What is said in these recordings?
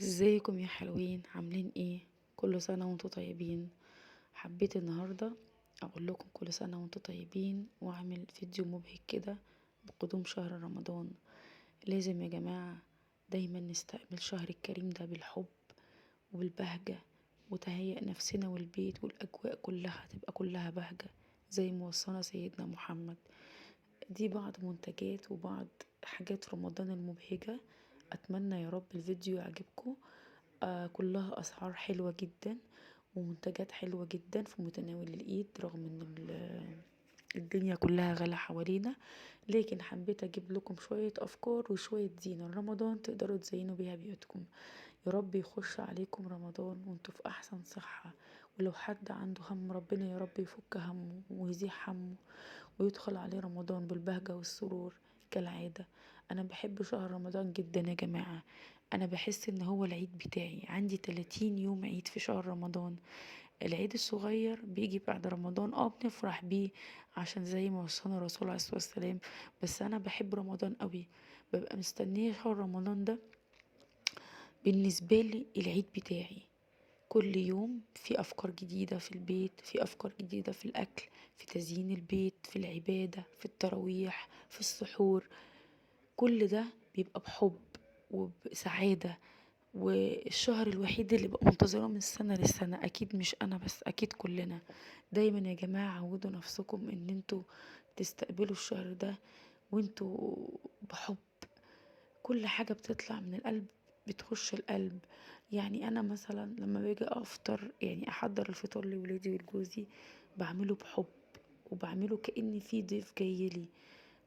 ازيكم يا حلوين؟ عاملين ايه؟ كل سنة وانتوا طيبين. حبيت النهاردة اقول لكم كل سنة وانتوا طيبين، واعمل فيديو مبهج كده بقدوم شهر رمضان. لازم يا جماعة دايما نستقبل شهر الكريم ده بالحب والبهجة، وتهيئ نفسنا والبيت والأجواء كلها تبقى كلها بهجة زي ما وصانا سيدنا محمد. دي بعض منتجات وبعض حاجات رمضان المبهجة. أتمنى يا رب الفيديو يعجبكم. كلها أسعار حلوة جدا ومنتجات حلوة جدا في متناول الإيد، رغم إن الدنيا كلها غلا حوالينا، لكن حبيت أجيب لكم شوية أفكار وشوية زينة لرمضان تقدروا تزينوا بيها بيوتكم. يا رب يخش عليكم رمضان وانتوا في أحسن صحة، ولو حد عنده هم ربنا يا رب يفك همه ويزيح همه ويدخل عليه رمضان بالبهجة والسرور كالعادة. أنا بحب شهر رمضان جدا يا جماعة، أنا بحس إن هو العيد بتاعي. عندي 30 يوم عيد في شهر رمضان. العيد الصغير بيجي بعد رمضان، بنفرح بيه عشان زي ما وصانا الرسول عليه الصلاة والسلام، بس أنا بحب رمضان قوي، ببقى مستنية شهر رمضان ده. بالنسبة لي العيد بتاعي، كل يوم في أفكار جديدة في البيت، في أفكار جديدة في الأكل، في تزيين البيت، في العبادة، في التراويح، في السحور. كل ده بيبقى بحب وبسعادة. والشهر الوحيد اللي ببقى منتظراه من السنة للسنة، أكيد مش أنا بس، أكيد كلنا. دايما يا جماعة عودوا نفسكم إن انتوا تستقبلوا الشهر ده وانتوا بحب. كل حاجة بتطلع من القلب بتخش القلب. أنا مثلا لما باجي أفطر، أحضر الفطار لولادي ولجوزي، بعمله بحب وبعمله كأن في ضيف جايلي.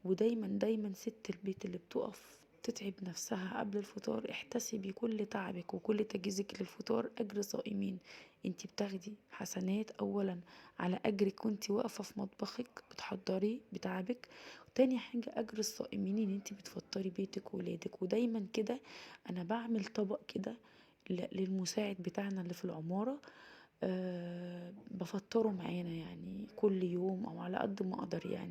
ودايما دايما ست البيت اللي بتقف تتعب نفسها قبل الفطار، احتسبي كل تعبك وكل تجهيزك للفطار أجر صائمين. انتي بتاخدي حسنات أولا على أجرك وانتي واقفة في مطبخك بتحضري بتعبك، تاني حاجة أجر الصائمين ان انتي بتفطري بيتك وولادك. ودايما كده أنا بعمل طبق كده للمساعد بتاعنا اللي في العمارة، بفطره معانا كل يوم أو على قد ما أقدر،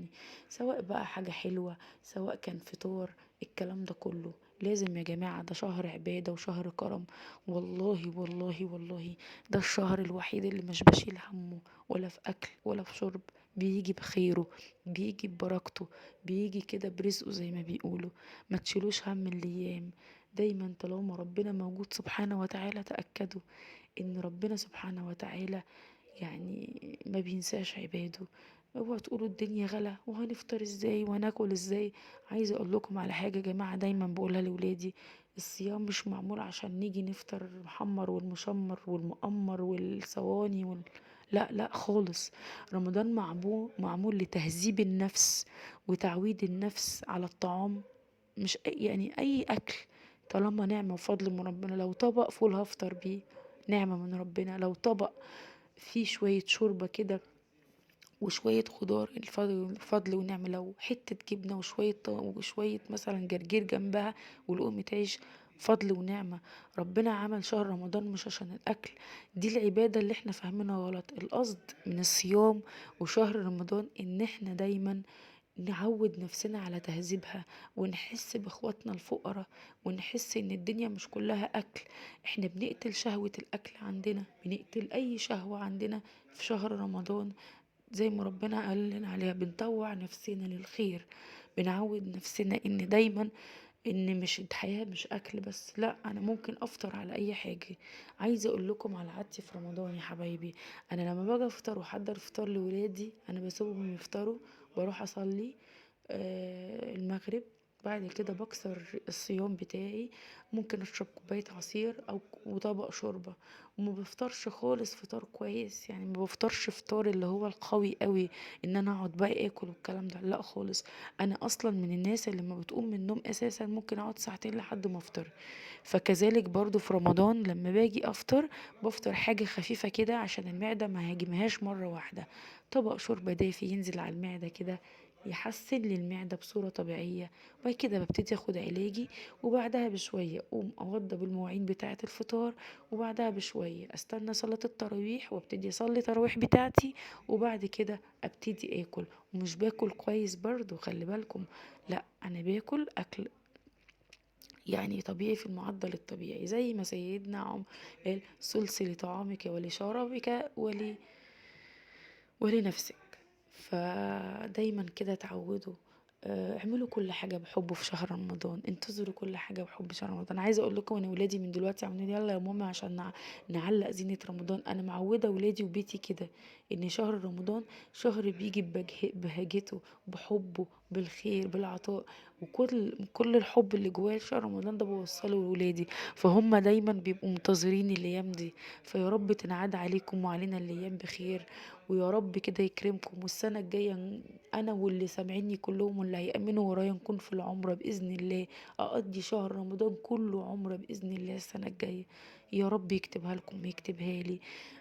سواء بقى حاجة حلوة سواء كان فطار، الكلام ده كله لازم يا جماعة. ده شهر عبادة وشهر كرم، والله والله والله ده الشهر الوحيد اللي مش بشيل همه ولا في أكل ولا في شرب، بيجي بخيره، بيجي ببركته، بيجي كده برزقه زي ما بيقولوا. ما تشيلوش هم الأيام، دايما طالما ربنا موجود سبحانه وتعالى تأكدوا إن ربنا سبحانه وتعالى ما بينساش عباده. اوعوا تقولوا الدنيا غلا وهنفطر ازاي وهناكل ازاي. عايزه اقول لكم على حاجه يا جماعه دايما بقولها لولادي، الصيام مش معمول عشان نيجي نفطر المحمر والمشمر والمقمر والصواني لا لا خالص. رمضان معمول لتهذيب النفس وتعويد النفس على الطعام، مش اي اكل طالما نعمه وفضل من ربنا. لو طبق فول هفطر بيه نعمه من ربنا، لو طبق فيه شويه شوربه كده وشوية خضار الفضل ونعمة، لو حتة جبنة وشوية مثلا جرجير جنبها ولقمة عيش، فضل ونعمة. ربنا عمل شهر رمضان مش عشان الأكل، دي العبادة اللي احنا فاهمينها غلط. القصد من الصيام وشهر رمضان ان احنا دايما نعود نفسنا على تهذيبها، ونحس باخواتنا الفقراء، ونحس ان الدنيا مش كلها اكل. احنا بنقتل شهوة الاكل عندنا، بنقتل اي شهوة عندنا في شهر رمضان زي ما ربنا قال لنا عليها، بنطوع نفسنا للخير، بنعود نفسنا ان دايما ان مش الحياة مش اكل بس، لا انا ممكن افطر على اي حاجة. عايزة اقول لكم على عادتي في رمضان يا حبايبي، انا لما باجي افطر واحضر فطار لولادي انا بسيبهم يفطروا، بروح اصلي المغرب، بعد كده بكسر الصيام بتاعي، ممكن اشرب كوباية عصير او وطبق شوربة، وما بفطرش خالص فطار كويس، ما بفطرش فطار اللي هو القوي قوي ان انا اقعد بقى اكل والكلام ده، لا خالص. انا اصلا من الناس اللي ما بتقوم من النوم اساسا ممكن اقعد ساعتين لحد ما افطر. فكذلك برضو في رمضان لما باجي افطر بفطر حاجة خفيفة كده عشان المعدة ما هاجمهاش مرة واحدة، طبق شوربة دافي ينزل على المعدة كده يحسن لي المعدة بصورة طبيعية. وبعد كده ببتدي اخد علاجي، وبعدها بشوية اقوم اوضب المواعين بتاعة الفطار، وبعدها بشوية استنى صلاة التراويح وابتدي اصلي تراويح بتاعتي، وبعد كده ابتدي اكل. ومش باكل كويس برضو خلي بالكم، لا انا باكل اكل يعني طبيعي في المعدل الطبيعي، زي ما سيدنا عمر قال ثلث لطعامك ولشرابك ولنفسك. فدايما كده تعودوا، اعملوا كل حاجة بحب في شهر رمضان، انتظروا كل حاجة بحب شهر رمضان. عايزة اقول لكم ان ولادي من دلوقتي عاملين يلا يا ماما عشان نعلق زينة رمضان. انا معودة ولادي وبيتي كده ان شهر رمضان شهر بيجي ببهجته، بحبه، بالخير، بالعطاء، وكل الحب اللي جواه شهر رمضان ده بوصله لولادي، فهم دايما بيبقوا منتظرين الايام دي. فيا رب تنعاد عليكم وعلينا الايام بخير، ويا رب كده يكرمكم، والسنة الجاية انا واللي سامعيني كلهم واللي هيأمنوا ورايا نكون في العمرة بإذن الله، اقضي شهر رمضان كله عمرة بإذن الله السنة الجاية، يا رب يكتبها لكم ويكتبها لي.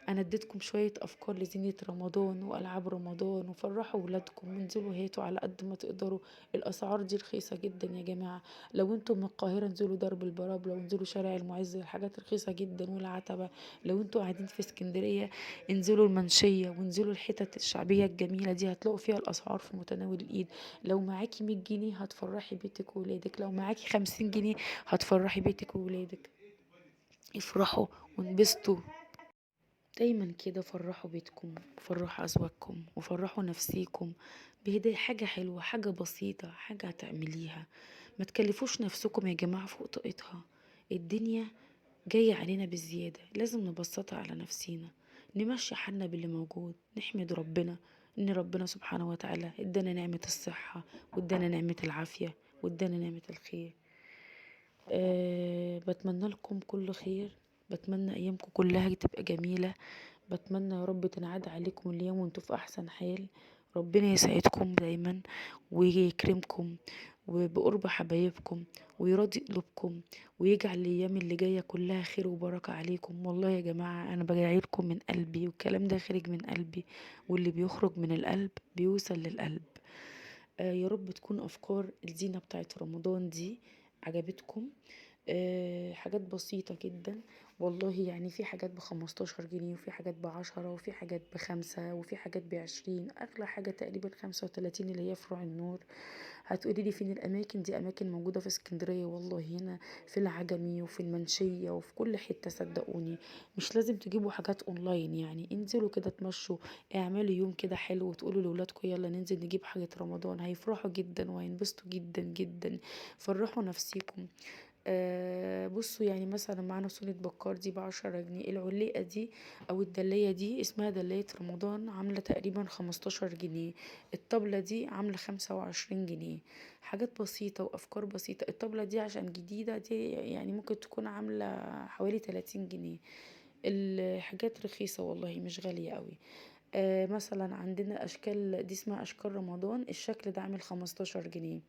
انا اديتكم شوية افكار لزينة رمضان والعاب رمضان، وفرحوا ولادكم وانزلوا هاتوا على قد ما تقدروا، الاسعار دي رخيصة جدا يا جماعة. لو انتم من القاهرة انزلوا درب البرابلة وانزلوا شارع المعز، الحاجات رخيصة جدا، والعتبة. لو انتم قاعدين في اسكندرية انزلوا المنشية وانزلوا الحتت الشعبية الجميلة دي، هتلاقوا فيها الاسعار في متناول الايد. لو معاكي 100 جنيه هتفرحي بيتك وولادك، لو معاكي 50 جنيه هتفرحي بيتك وولادك. افرحوا وانبسطوا دايما كده، فرحوا بيتكم وفرحوا ازواجكم وفرحوا نفسيكم بهدايا، حاجة حلوة، حاجة بسيطة، حاجة هتعمليها. ما تكلفوش نفسكم يا جماعة فوق طاقتها، الدنيا جاية علينا بالزيادة، لازم نبسطها على نفسينا، نمشي حالنا باللي موجود، نحمد ربنا ان ربنا سبحانه وتعالى ادانا نعمة الصحة وادانا نعمة العافية وادانا نعمة الخير. بتمنى لكم كل خير، بتمنى ايامكم كلها تبقى جميلة، بتمنى يا رب تنعاد عليكم اليوم وانتوا في احسن حال. ربنا يسعدكم دايما ويكرمكم وبقرب حبايبكم ويراضي قلوبكم ويجعل الايام اللي جايه كلها خير وبركه عليكم. والله يا جماعه انا بدعي لكم من قلبي، والكلام ده خارج من قلبي، واللي بيخرج من القلب بيوصل للقلب. يا رب تكون افكار الزينه بتاعت رمضان دي عجبتكم. حاجات بسيطة جدا والله، في حاجات ب15 جنيه، وفي حاجات ب10، وفي حاجات ب5، وفي حاجات ب20، أغلى حاجة تقريبا 35 اللي هي فروع النور. هتقولي لي فين الأماكن دي؟ أماكن موجودة في اسكندرية والله، هنا في العجمي وفي المنشية وفي كل حتة، صدقوني مش لازم تجيبوا حاجات اونلاين، انزلوا كده تمشوا، اعملوا يوم كده حلو وتقولوا لولادكم يلا ننزل نجيب حاجة رمضان، هيفرحوا جدا وهينبسطوا جدا جدا. فرحوا نفسيكم. بصوا مثلا معانا صورة بكار دي ب10 جنيه، العليقة دي او الدلية دي اسمها دلية رمضان عاملة تقريبا 15 جنيه، الطبلة دي عاملة 25 جنيه. حاجات بسيطة وافكار بسيطة. الطبلة دي عشان جديدة دي ممكن تكون عاملة حوالي 30 جنيه. الحاجات رخيصة والله مش غالية قوي. مثلا عندنا اشكال دي اسمها اشكال رمضان، الشكل ده عامل 15 جنيه.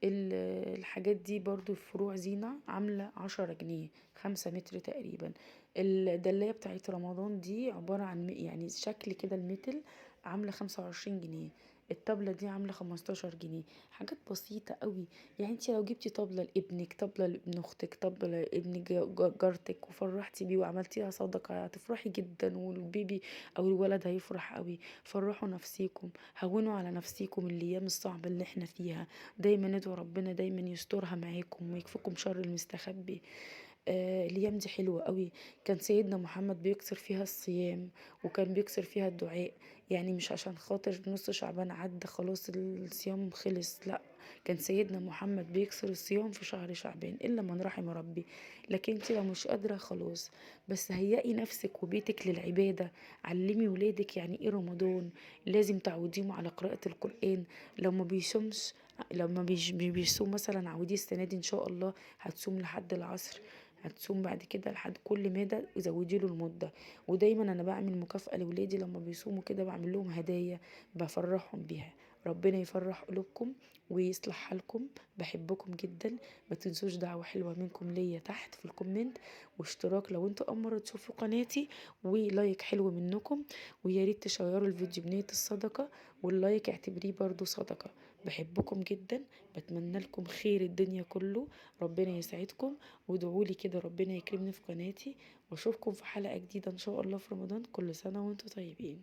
الحاجات دي برضو فروع زينة عاملة 10 جنيه، 5 متر تقريبا. الدلاية بتاعت رمضان دي عبارة عن شكل كده المتل، عاملة 25 جنيه. الطبلة دي عاملة 15 جنيه. حاجات بسيطة قوي، انتي لو جبتي طبلة لابنك، طبلة لابن اختك، طبلة لابن جارتك وفرحتي بيه وعملتيها صدقة هتفرحي جدا، والبيبي او الولد هيفرح قوي. فرحوا نفسيكم، هونوا على نفسيكم الايام الصعبة اللي احنا فيها. دايما ندعو ربنا دايما يسترها معاكم ويكفيكم شر المستخبي. الايام دي حلوة قوي، كان سيدنا محمد بيكسر فيها الصيام وكان بيكسر فيها الدعاء، مش عشان خاطر نص شعبان عدى خلاص الصيام خلص، لا، كان سيدنا محمد بيكسر الصيام في شهر شعبان الا من رحم ربي. لكن انت لو مش قادرة خلاص، بس هيئي نفسك وبيتك للعبادة، علمي ولادك يعني ايه رمضان، لازم تعوديهم على قراءة القرآن. لو ما بيصومش، لو ما بيصوم مثلا عوديه السنة دي ان شاء الله هتصوم لحد العصر، هتصوم بعد كده لحد كل مدى، وزودي له المدة. ودايما انا بعمل مكافأة لولادي لما بيصوموا كده، بعمل لهم هدايا بفرحهم بيها. ربنا يفرح قلوبكم ويصلح حالكم. بحبكم جدا، ما تنسوش دعوة حلوة منكم ليا تحت في ال comment، واشتراك لو انتوا اول مرة تشوفوا قناتي، و like حلو منكم، ويا ريت تشيروا الفيديو بنية الصدقة، وال like اعتبريه برضو صدقة. بحبكم جدا، بتمنى لكم خير الدنيا كله، ربنا يسعدكم، وادعوا لي كده ربنا يكرمني في قناتي، واشوفكم في حلقة جديدة ان شاء الله في رمضان. كل سنة وانتوا طيبين.